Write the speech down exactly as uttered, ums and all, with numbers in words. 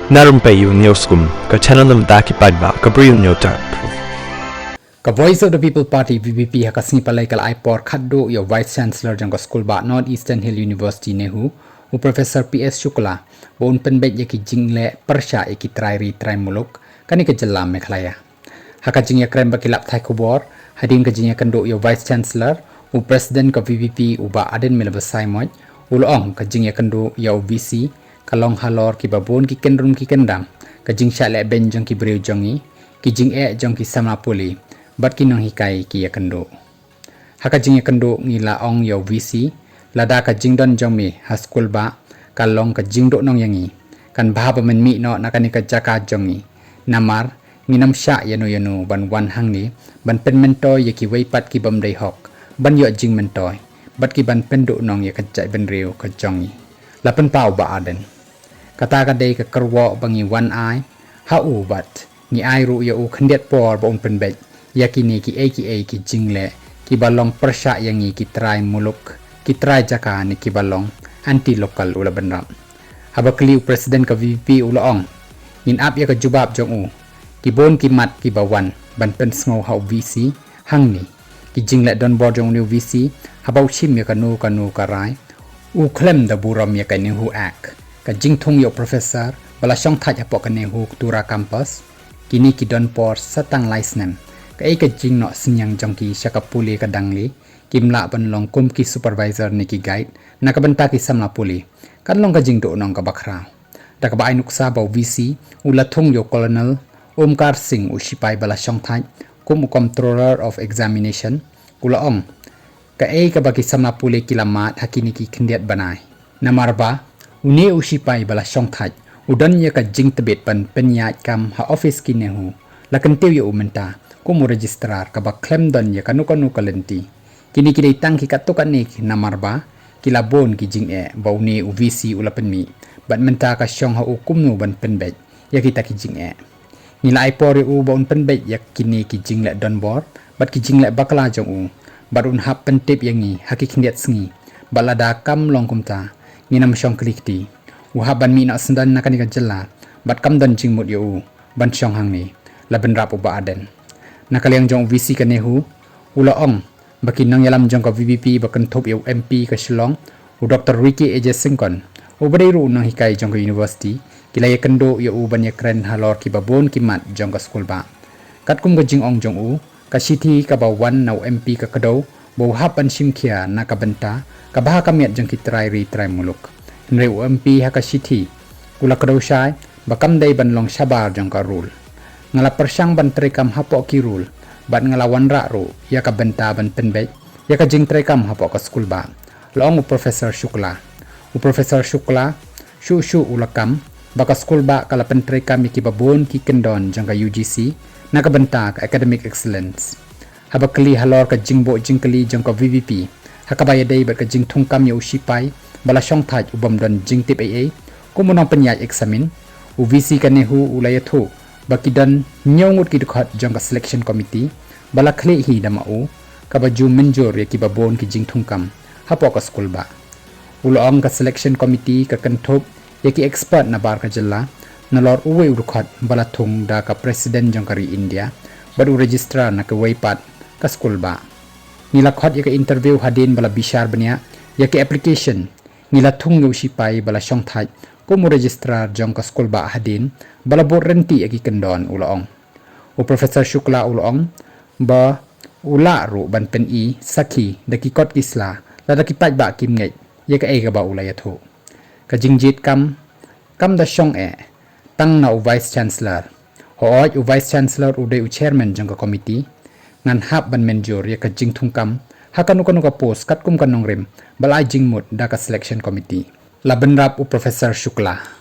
Na rympei ïa u Newsroom, ka channel na bynta ki paidbah ka Bri u Hynñiewtrep. Ka Voice of the People Party, V P P, ha ka sngi Palei ka la ai por khatduh ïa u Vice Chancellor jong ka skulbah North Eastern Hill University, NEHU, u Professor P S Shukla, ba un pynbeit ïa ki jingleh pyrshah ïa ki trai ri trai muluk kane ka jylla Meghalaya. Ha ka jingïakren bad ki lad pathai khubor hadien ka jingïakynduh ïa u Vice Chancellor, u President ka V P P, u Bah Ardent Miller Basaiawmoit, u la ong ka jingïakynduh ïa u V C ka long halor kiba bun ki kyndrum ki kyndam, ka jingshah lehbeiñ jong ki briew jong ngi, ki jingeh jong ki samla pule bad ki nonghikai ki ïakynduh. Ha ka jingïakynduh ngi la ong ïa u V C, lada ka jingdon jong me ha skulbah ka long ka jingduhnong ïa ngi, kan bha ba men mih noh na kane ka jaka jong ngi. Namar ngin ym shah ïano ïano ban wan hangne ban pynmyntoi ïa kiwei pat ki bym dei hok, ban ïoh jingmyntoi bad ki ban pynduhnong ïa ka jaitbynriew ka jong ngi, la pynpaw u Bah Ardent. Kata ka dei ka kyrwoh ba ngi wan ai ha u bad ngi ai ruh ïa u khyndiat por ba un pynbeit ïa kine kiei kiei ki jingleh kiba long pyrshah ïa ngi ki trai muluk, ki trai jaka ne kiba long anti local, u la bynrap. Haba kylli u President ka V P P u la ong, ngin ap ïa ka jubab jong u. Ki bun ki mat kiba wan ban pynsngew ha u V C hangne. Ki jingleh donbor jong une u V C, haba u shim ïa kano kano ka rai, u khlem da burom ïa ka NEHU Act, ka jingthung ïa u professor ba la shongthait hapoh ka NEHU Ktura Campus. Kine ki don por sa tang lai snem. Kaei ka jingnoh synñiang jong ki sha ka pule ka dang lieh, kim lah ban long kum ki supervisor ne ki guide na ka bynta ki samla pule, kan long ka jingduhnong kaba khraw. Da kaba ai nuksa ba u V C u la thung ïa u Colonel Omkar Singh, u shipai ba la shongthait kum u Controller of Examination, u la ong, kaei kaba ki samla pule ki la mad ha kine ki khyndiat bnai. Namar ba une u shipai ba la shongthait u don ïa ka jingtbit ban pynïaid kam ha office ki NEHU, la kyntiew ïa u mynta kum u registrar kaba khlem don ïa kano kano ka lynti. Kine ki dei tang ki katto katne ki, namar ba ki la bun ki jingeh ba une u V C u la pynmih, bad mynta ka shong ha u kumno ban pynbeit ïa kita ki jingeh. Ngi la ai por ïa u ba un pynbeit ïa kine ki jingleh donbor bad ki jingleh bakla jong u, bad un hap pyntip ïa ngi ha ki khyndiat sngi. Bad lada kam long kumta, ngin ym shong kli kti. U hap ban mih noh syndon na kane ka jylla, bad kam don jingmut ïa u ban shong hangne, la bynrap u Bah Ardent. Na ka liang jong u V C ka NEHU, u la ong ba ki nongïalam jong ka V P P ba kynthup ïa u M P ka Shillong, u Doktor Ricky A J Syngkon, uba dei ruh u nonghikai jong ka university, ki la ïakynduh ïa u ban ïakren halor kiba bun ki mat jong ka skulbah. Katkum ka jingong jong u, ka shithi kaba wan na u M P ka kdew ba u hap ban shim khia na ka bynta ka bha ka miat jong ki trai ri trai muluk. Hynrei u M P ha ka shithi u la kdew shai ba kam dei ban long shabar jong ka rule. Nga la pyrshang ban treikam hapoh ki rule, bad nga la wanrah ruh ïa ka bynta ban pynbeit ïa ka jingtreikam hapoh ka skulbah, la ong u Professor Shukla. U Professor Shukla shuh shuh u la kam ba ka skulbah ka la pyntreikam ïa kiba bun ki kyndon jong ka U G C na ka bynta ka academic excellence. Haba kylli halor ka jingbuh jingkylli jong ka V P P ha kaba ïadei bad ka jingthungkam ïa u shipai ba la shongthait u bym don jingtip ei ei kum u nongpynïaid eksamin, u V C ka NEHU u la ïathuh ba ki don hynñiew ngut ki dkhot jong ka selection committee ba la khlieh hi da ma u, kaba ju mynjur ïa kiba bun ki jingthungkam hapoh ka skulbah. U la ong ka selection committee ka kynthup ïa ki expert na bar ka jylla, nalor uwei u dkhot ba la thung da ka President jong ka ri India bad u registrar na kawei pat ka skulbah. Ngi la khot ïa ka interview hadien ba la bishar bniah ïa ki application. Ngi la thung ïa u shipai ba la shongthait kum u registrar jong ka skulbah hadien ba la bud rynti ïa ki kyndon, u la ong. U Professor Shukla u la ong ba u lah ruh ban pyni sakhi da ki kot ki sla lada ki paidbah kim ngeit ïa kaei kaba u la ïathuh. Ka jingjied kam kam da shong eh tang na u Vice Chancellor. Hooid, u Vice Chancellor u dei u chairman jong ka committee. Ngan hap ban mynjur ïa ka jingthungkam ha kano kano ka post katkum ka nongrim ba la ai jingmut da ka selection committee, la bynrap u Professor Shukla.